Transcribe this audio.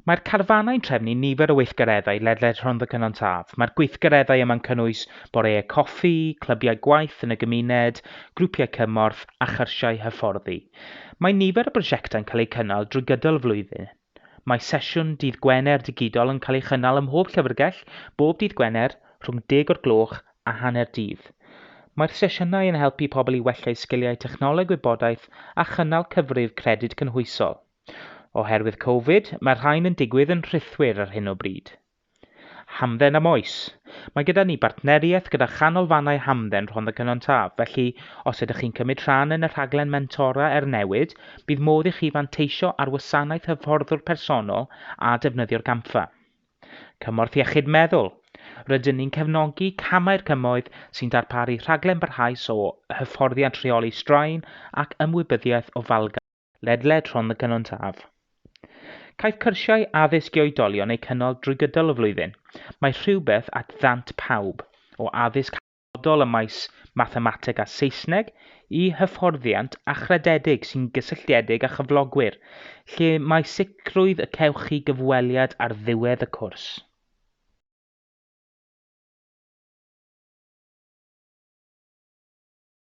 Mae'r carfanau'n trefnu nifer o weithgareddau ledled Rhondda Cynon Taf. Mae'r gweithgareddau yma'n cynnwys boreau coffi, clybiau gwaith yn y gymuned, grwpiau cymorth a chyrsiau hyfforddi. Mae nifer o brosiectau'n cael eu cynnal drwy gydol y flwyddyn. Mae sesiwn dydd Gwener digidol yn cael ei chynnal ym mhob llyfrgell bob dydd Gwener rhwng 10 o'r gloch a hanner dydd. Mae'r sesiynau yn helpu pobl i wella eu sgiliau technoleg gwybodaeth a chynnal cyfrif credyd cynhwysol. Oherwydd Covid, mae'r rhain yn digwydd yn rhithwir ar hyn o bryd. Hamdden am oes. Mae gyda ni bartneriaeth gyda chanolfannau hamdden Rhondda Cynon Taf, felly os ydych chi'n cymryd rhan yn y rhaglen mentora er newid, bydd modd i chi fanteisio ar wasanaeth hyfforddwr personol a defnyddio'r gampfa. Cymorth iechyd meddwl. Rydyn ni'n cefnogi camau'r cymoedd sy'n darparu rhaglen barhaus o hyfforddiant rheoli straen ac ymwybyddiaeth ofalgar ledled Rhondda Cynon Taf. Caiff cyrsiau addysg i oedolion eu cynnal drwy gydol y flwyddyn. Mae rhywbeth at ddant pawb, o addysg hanfodol ym maes mathemateg a Saesneg i hyfforddiant achrededig sy'n gysylltiedig â chyflogwyr, lle mae sicrwydd y cewch chi gyfweliad ar ddiwedd y cwrs.